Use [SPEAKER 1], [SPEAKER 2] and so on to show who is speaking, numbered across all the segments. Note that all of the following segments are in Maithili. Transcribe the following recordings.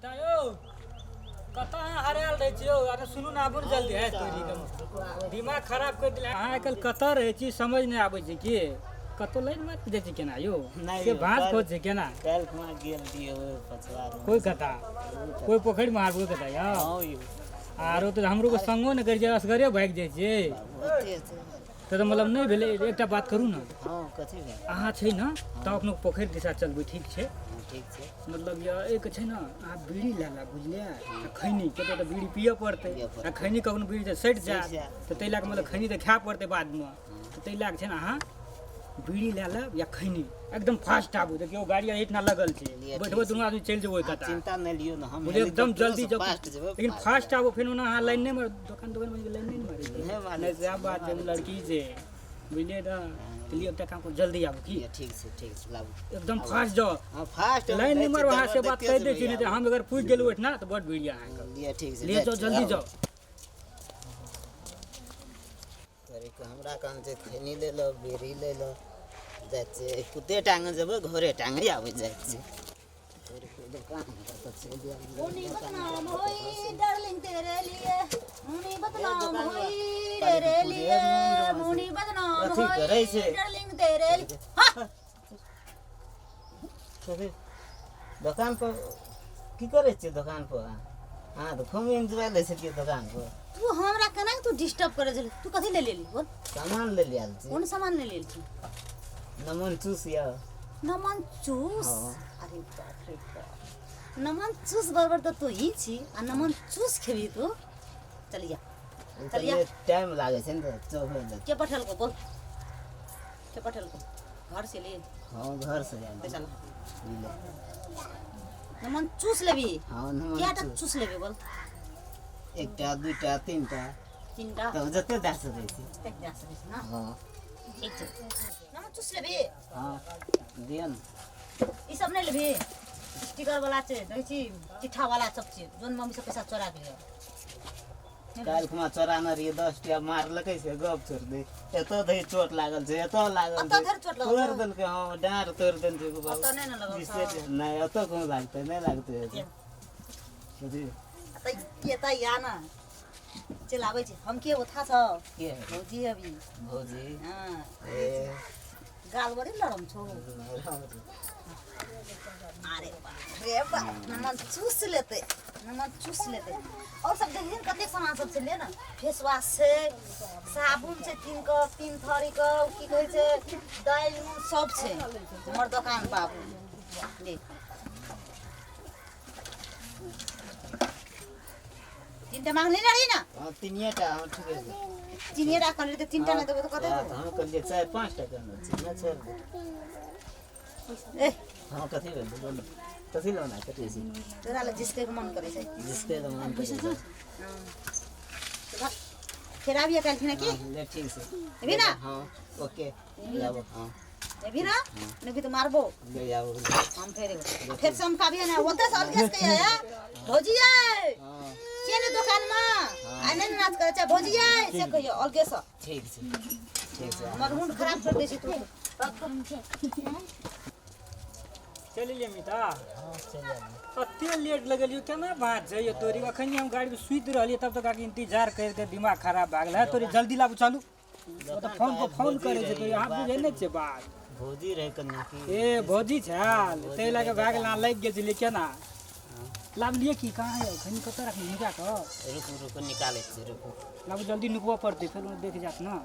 [SPEAKER 1] मिता यौ, कतऽ अहाँ हरायल रहै छी यौ? अरे सुनू ने, आबू ने जल्दी। है तोरी के दिमाग खराब करि देले। अहाँ आइकाल्हि कतऽ रहै छी, समझ नहि आबै छै कि कतौ लाइन मारि जाइ छै केना यौ?
[SPEAKER 2] नहि
[SPEAKER 1] से
[SPEAKER 2] यौ,
[SPEAKER 1] भाँज खोज छै केना?
[SPEAKER 2] काल्हि खुमा गेल रहियै ओहि पछुआर।
[SPEAKER 1] कोइ कता कोइ पोखरि मारबो कता यौ?
[SPEAKER 2] हँ यौ।
[SPEAKER 1] आरो तऽ हमरो के संगो नहि करै छै, असगरे भागि जाइ छियै।
[SPEAKER 2] ओते छै।
[SPEAKER 1] तऽ मतलब नहि भेलै। एकटा बात करू ने।
[SPEAKER 2] हँ, कथी भेल?
[SPEAKER 1] अहाँ छै ने तऽ अपनो पोखरि दिशा चलबै, ठीक छै?
[SPEAKER 2] हँ, ठीक छै।
[SPEAKER 1] मतलब यऽ एक छै ने, अहाँ बीड़ी लए ला, बुझलियै? आ खैनी कतौ तऽ बीड़ी पियऽ पड़तै।
[SPEAKER 2] पियऽ पड़तै।
[SPEAKER 1] आ खैनी कखनो बीड़ी तऽ सटि जायत।
[SPEAKER 2] जायत।
[SPEAKER 1] तऽ ताहि लए कऽ मतलब खैनी तऽ खाय पड़तै बादमे, तऽ ताहि लए कऽ छै ने अहाँ बीड़ी लए लेब या खैनी। एकदम फास्ट आबू, देखियौ गाड़ी एहिठिना लगल छै।
[SPEAKER 2] लिअ, ठीक
[SPEAKER 1] बैठबै
[SPEAKER 2] छै।
[SPEAKER 1] दुनू आदमी चलि जेबै ओहि
[SPEAKER 2] अहाँ
[SPEAKER 1] कता।
[SPEAKER 2] चिन्ता नहि लियौ ने, हम
[SPEAKER 1] बुझलियै? एकदम जल्दी
[SPEAKER 2] हेलीकॉप्टरो
[SPEAKER 1] जाउ
[SPEAKER 2] से फास्ट जेबै।
[SPEAKER 1] लेकिन फास्ट आबू। फेर ओना अहाँ लाइन नहि मारू, दोकान दोकान मे लाइन नहि ने मारै
[SPEAKER 2] नहि
[SPEAKER 1] छै।
[SPEAKER 2] मारै
[SPEAKER 1] नहि
[SPEAKER 2] छै,
[SPEAKER 1] सएह
[SPEAKER 2] नहि
[SPEAKER 1] बात छै।
[SPEAKER 2] मारै
[SPEAKER 1] लड़की छै, बुझलियै? तऽ लिअ, एकटा काम करू, जल्दी आबू की।
[SPEAKER 2] लिअ, ठीक छै, ठीक छै, लाबू।
[SPEAKER 1] एकदम फास्ट जाउ।
[SPEAKER 2] हँ, फास्ट
[SPEAKER 1] लाइन नहि मारू अहाँ, से बात कहि दै छी, नहि तऽ हम अगर पुछि गेलहुँ ओहिठिना तऽ बड़ भीड़ यऽ अहाँके।
[SPEAKER 2] लिअ, ठीक छै।
[SPEAKER 1] लिअ,
[SPEAKER 2] जाइ
[SPEAKER 1] जाउ।
[SPEAKER 2] छी,
[SPEAKER 1] जल्दी
[SPEAKER 2] आबू।
[SPEAKER 1] जाउ।
[SPEAKER 2] तोरे के हमरा कहन छै खैनी ले लो, बीड़ी ले लो। जाइ छियै, कुत्ते टांगे जेबै, घोड़े टांगे आबै जाइ छियै। तोरे के दोकान पर तऽ चलि आबै।
[SPEAKER 3] मुनी बदनाम होई डार्लिंग तेरे लिए, मुनी बदनाम
[SPEAKER 2] दोकान
[SPEAKER 3] होई
[SPEAKER 2] वाला
[SPEAKER 3] तेरे
[SPEAKER 2] पूरे
[SPEAKER 3] लिए,
[SPEAKER 2] मुंह
[SPEAKER 3] मुनी बदनाम
[SPEAKER 2] अथी करै
[SPEAKER 3] होई
[SPEAKER 2] छै।
[SPEAKER 3] डार्लिंग तेरे लिए। हाँ।
[SPEAKER 2] तोरे दोकान पर की करै छियै? दोकान पर अहाँ तऽ खूब एन्जॉय लै छलियै दोकान पर।
[SPEAKER 3] तू हमरा केना तू डिस्टर्ब करे छली? तू कथी ले लेली, बोल?
[SPEAKER 2] सामान ले आयल छी।
[SPEAKER 3] कोन सामान ले लेली छी?
[SPEAKER 2] नमन चूस यऽ।
[SPEAKER 3] नमन चूस?
[SPEAKER 2] हाँ।
[SPEAKER 3] अरे बाप रे बाप, नमन चूस बराबर तऽ तू ही छी आ नमन चूस खेबी तू? चलिया।
[SPEAKER 2] ओ
[SPEAKER 3] चलिया।
[SPEAKER 2] कनिए टाइम लागै छै ने तऽ चोभै लए।
[SPEAKER 3] के पठेलको, बोल, के पठेलको? घर से ले?
[SPEAKER 2] हँ, घर से आयल छी।
[SPEAKER 3] पैसा ला।
[SPEAKER 2] ई ले।
[SPEAKER 3] नमन चूस लेबी?
[SPEAKER 2] हँ, नमन
[SPEAKER 3] कएटा
[SPEAKER 2] चूस।
[SPEAKER 3] चूस लेबी, बोल?
[SPEAKER 2] एकटा, दूटा, तीनटा।
[SPEAKER 3] तीनटा?
[SPEAKER 2] तब जते दए सकै छी।
[SPEAKER 3] कतेक दए सकै छी ने?
[SPEAKER 2] हँ।
[SPEAKER 3] ठीक छै, नमन चूस लेबी?
[SPEAKER 2] हँ, दिअ ने।
[SPEAKER 3] ई सब नहि लेबी? स्टिकर वाला छै, देखै छी, चिट्ठा वाला सब छै, जोन मम्मी से पैसा चोरा के लिअ।
[SPEAKER 2] काल्हि खुमा चोराने रहियै 10 टाका, मारलकै से गप छोड़ि दे। एतऽ धरि चोट लागल छै, एतऽ लागल
[SPEAKER 3] ओतऽ
[SPEAKER 2] छै।
[SPEAKER 3] धरि चोट लागल
[SPEAKER 2] तोड़ि
[SPEAKER 3] छौ?
[SPEAKER 2] देलकै, हँ, डाँड़ तोड़ि देलकै बाबू।
[SPEAKER 3] ओतऽ नहि ने लगल
[SPEAKER 2] जिससे
[SPEAKER 3] छौ?
[SPEAKER 2] नहि, ओतऽ कहूँ लागतै? नहि लागतै। बुझली?
[SPEAKER 3] तऽ एतऽ या ने, चलि आबै छै। हम के ओथा छौ?
[SPEAKER 2] के?
[SPEAKER 3] भौजी अभी।
[SPEAKER 2] भौजी?
[SPEAKER 3] हँ।
[SPEAKER 2] ए।
[SPEAKER 3] गाल बड़ी लरम छौ। अरे बाप रे बाप, नमन चूस लेतै, नमन चूस लेतै। और सब देखिन कतेक सामान सब छै, ले ने। फेस वाश छै, साबुन छै, तीन कप, तीन थरी के, की कहै छै, दालि नून सब छै हमर दोकान। बाबू ले, तीनटा मांगले ने रही ना?
[SPEAKER 2] हँ, तीनिए टा, हँ, ठीके छै।
[SPEAKER 3] तीनिए टा कहले तऽ तीनटा नहि देबै तऽ कते
[SPEAKER 2] हँ,
[SPEAKER 3] देबै?
[SPEAKER 2] तऽ हम कहलियै चारि पाँच टा कहने छी ने, छोड़ि दे।
[SPEAKER 3] ए।
[SPEAKER 2] हँ, कथी भेल? बोलू, कथी लेना कथी छी?
[SPEAKER 3] तोरा लग जिसके मन करै छै।
[SPEAKER 2] जिसके तऽ मन करै छै।
[SPEAKER 3] फेर आबिए काल्हि की?
[SPEAKER 2] हँ, ले, ठीक छै।
[SPEAKER 3] एबी ना?
[SPEAKER 2] हँ, ओके, लाबो, हँ।
[SPEAKER 3] एबी ना? नहीं तऽ मारबो।
[SPEAKER 2] ले आबो।
[SPEAKER 3] हम फेर एबै, फेर से हम काबिए ना ओतऽ से अलगे से कहिया भौजी यै।
[SPEAKER 2] हँ।
[SPEAKER 3] के ने दोकानमा आइ नहि ने नाच करै छै भौजी यै, से कहियो अलगे से।
[SPEAKER 2] ठीक छै, ठीक छै।
[SPEAKER 3] हमर मूड खराब कर दै छै तू।
[SPEAKER 1] चलि एलियै मिता?
[SPEAKER 2] हँ, चलि आबू।
[SPEAKER 1] कते लेट लगलियो, केना बात जाइए तोरी? अखन हम गाड़ीमे सुति रहलियै, तब तक आके इंतजार करि कऽ दिमाग खराब भए गेल है तोरी। जल्दी लाबू, चलू। ओ तऽ फोन पर फोन करै छै तोरी, अहाँ बुझै नहि छियै बात।
[SPEAKER 2] भौजी रहै कन्या की?
[SPEAKER 1] ए, भौजी छल ताहि लए कऽ भए गेल, अहाँ लागि गेल छलियै। केना लाबलियै की? कहाँ यौ खनी, कतऽ रखली नुका कऽ?
[SPEAKER 2] रुकू, रुकू, निकालै छी, रुकू।
[SPEAKER 1] लाबू जल्दी, नुकबऽ पड़तै, फेर ओ देख जायत ने।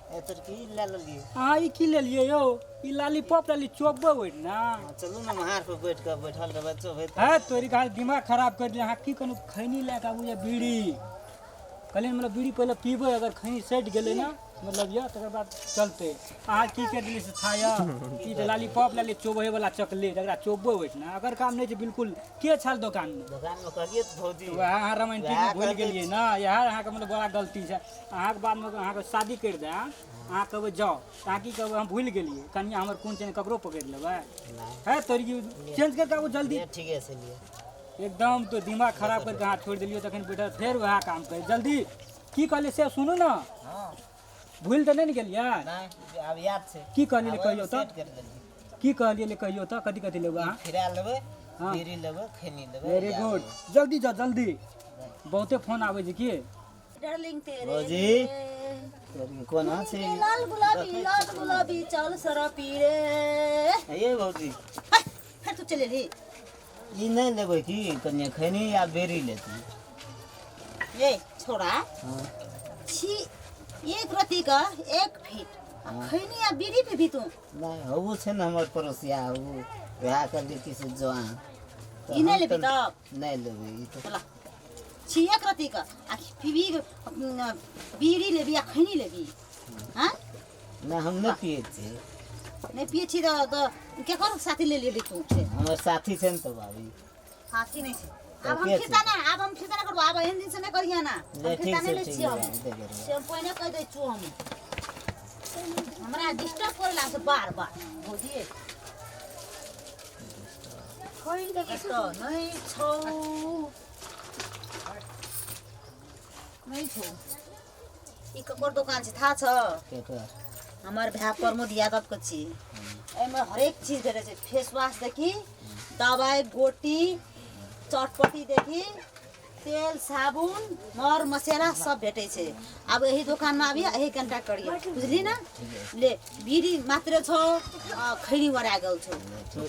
[SPEAKER 2] ए, तोर की लए लेलियै?
[SPEAKER 1] अहाँ ई की लेलियै यौ? ई लालीपॉप लाली चोपबै ओहि ने।
[SPEAKER 2] हँ, चलू ने, महार पर बैठ कऽ बैठल रहबै, चोभैत।
[SPEAKER 1] है तोरी कहाँ दिमाग खराब कर दिया। अहाँ की कोनो खैनी लए कऽ आबू या बीड़ी? कहलियै मतलब बीड़ी पहिले पीबै, अगर खैनी सटि गेलै ने मतलब यऽ, तकर बाद चलतै। अहाँ की करि देलियै से छाया? ई तऽ लालीपॉप लाली चोभै वाला चॉकलेट, एकरा चोपबै ओहि ने, अगर काम नहि छै बिल्कुल। के छल दोकानमे?
[SPEAKER 2] दोकानमे कहलियै तऽ भौजी।
[SPEAKER 1] वएह अहाँ रोमांटिक
[SPEAKER 2] वएह
[SPEAKER 1] भूलि
[SPEAKER 2] कहलकै।
[SPEAKER 1] गेलियै ने, इएह अहाँके मतलब बड़ा गलती छै। अहाँके बादमे अहाँके शादी करि देब, अहाँ कहबै जाउ, तऽ अहाँ की कहबै? हम भूलि गेलियै कनिया हमर कोन छै ने, ककरो पकड़ि लेबै।
[SPEAKER 2] नहि।
[SPEAKER 1] है तोरी, चेंज करि कऽ आबू जल्दी।
[SPEAKER 2] ले, ठीके छै, लिअ।
[SPEAKER 1] एकदम तो दिमाग खराब करके अहाँ छोड़ि देलियै। तखन बैठल फेर वएह काम करै। जल्दी, की कहलियै से सुनू ने।
[SPEAKER 2] हँ।
[SPEAKER 1] भूलि तऽ नहि ने गेलियै?
[SPEAKER 2] नहि, आब याद छै।
[SPEAKER 1] की कहलियै
[SPEAKER 2] आब
[SPEAKER 1] कहियौ तऽ।
[SPEAKER 2] सेट करि देलियै।
[SPEAKER 1] की कहलियै कहियौ तऽ, कथी कथी लेबै अहाँ?
[SPEAKER 2] फिरा लेबै।
[SPEAKER 1] हाँ।
[SPEAKER 2] बीड़ी लेबै खैनी लेबै।
[SPEAKER 1] वेरी गुड, जल्दी जाओ जल्दी, बहुते फोन आबै छै की।
[SPEAKER 3] डार्लिंग तेरे
[SPEAKER 2] भौजी।
[SPEAKER 3] लिए।
[SPEAKER 2] कोना छै?
[SPEAKER 3] लाल गुलाबी लाल गुलाबी चल सरापी रे।
[SPEAKER 2] ये भौजी
[SPEAKER 3] है, फेर तू चले रे।
[SPEAKER 2] ई नहि लेबै की कनिया खैनी या बीड़ी लेती?
[SPEAKER 3] ए छोड़ा
[SPEAKER 2] हाँ।
[SPEAKER 3] छी, एक रत्ती का एक फीट आ खैनी आ बीड़ी पे भी तू
[SPEAKER 2] नहि हौ छै ने हमर पड़ोसिया, ओ वएह कहलियै कि से जो अहाँ।
[SPEAKER 3] ई नहि लेबही तब?
[SPEAKER 2] नहि लेबै ई तऽ।
[SPEAKER 3] चला छी एक रत्ती का आ पीबी बीड़ी लेबी आ खैनी लेबी? हाँ
[SPEAKER 2] नहि हम नहि पियै छियै।
[SPEAKER 3] नहि पियै छी तऽ केकर साथी ले लेली तू? से
[SPEAKER 2] हमर साथी छै ने तऽ भाभी।
[SPEAKER 3] साथी नहि छै।
[SPEAKER 2] तऽ
[SPEAKER 3] आब हम
[SPEAKER 2] के छै?
[SPEAKER 3] फिरता ना, आब हम फिरता ना करबो, आब एहन दिन से नहि करिहे ना। हम
[SPEAKER 2] नहि
[SPEAKER 3] फिरता
[SPEAKER 2] ठीक
[SPEAKER 3] नहि
[SPEAKER 2] छै
[SPEAKER 3] लै
[SPEAKER 2] ठीक
[SPEAKER 3] छियै हम।
[SPEAKER 2] छै।
[SPEAKER 3] से हम पहिने कहि दै छियौ, हम हमरा डिस्टर्ब करे लागै छै बार बार। भौजी तऽ नहि छौ, नहि छौ। ई ककर दोकान छै थाहा छ?
[SPEAKER 2] केकर?
[SPEAKER 3] हमर भाय प्रमोद यादवके छी। एहिमे हरेक चीज भेटै छै, फेस वाश देखी, दबाई गोटी चटपटी देखी, तेल साबुन मर मसाला सब भेटै छै। आब एही दोकानमा आबिह, एही कन्ट्याक्ट करिह, बुझली ना? ले बीड़ी मात्रे छौ, खैनी वरा गेल छौ,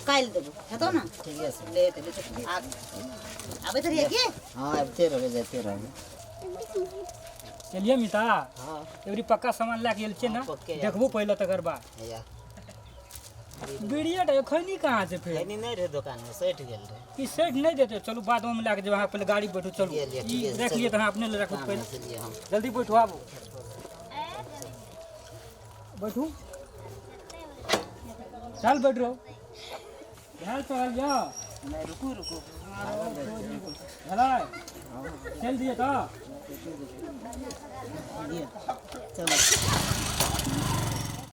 [SPEAKER 3] काल्हि देबो हेतौ ना?
[SPEAKER 2] ठीके छै।
[SPEAKER 3] ले तऽ ले तऽ, आबैत रहिए की?
[SPEAKER 2] हँ आबिते रहबै, जाइते रहबै।
[SPEAKER 1] चलिए मिता।
[SPEAKER 2] हाँ।
[SPEAKER 1] एबरी पक्का सामान लए के गेल छियै ने?
[SPEAKER 2] हाँ, पक्के।
[SPEAKER 1] देखबो पहिले तकर बाद।
[SPEAKER 2] हैया।
[SPEAKER 1] बीड़िए टा खैनी कहाँ छै फेर?
[SPEAKER 2] खैनी नहि रहै दोकानमे, सटि गेल रहै।
[SPEAKER 1] ई सेट नहि देतै। चलू बादमे लए के जेबै, अहाँ पहिले गाड़ी बैठू चलू।
[SPEAKER 2] ठीके
[SPEAKER 1] ई
[SPEAKER 2] छै,
[SPEAKER 1] राखि लिअ
[SPEAKER 2] चलू।
[SPEAKER 1] तऽ अहाँ अपने लए राखू
[SPEAKER 2] काम
[SPEAKER 1] पहिले।
[SPEAKER 2] चलिए हम।
[SPEAKER 1] जल्दी बैठू, आबू बैठू, चल बैठ रहो। भेल चलल जाओ।
[SPEAKER 2] नहि रुकू रुकू।
[SPEAKER 1] भेलै, चलि दियै तऽ।
[SPEAKER 2] चलू।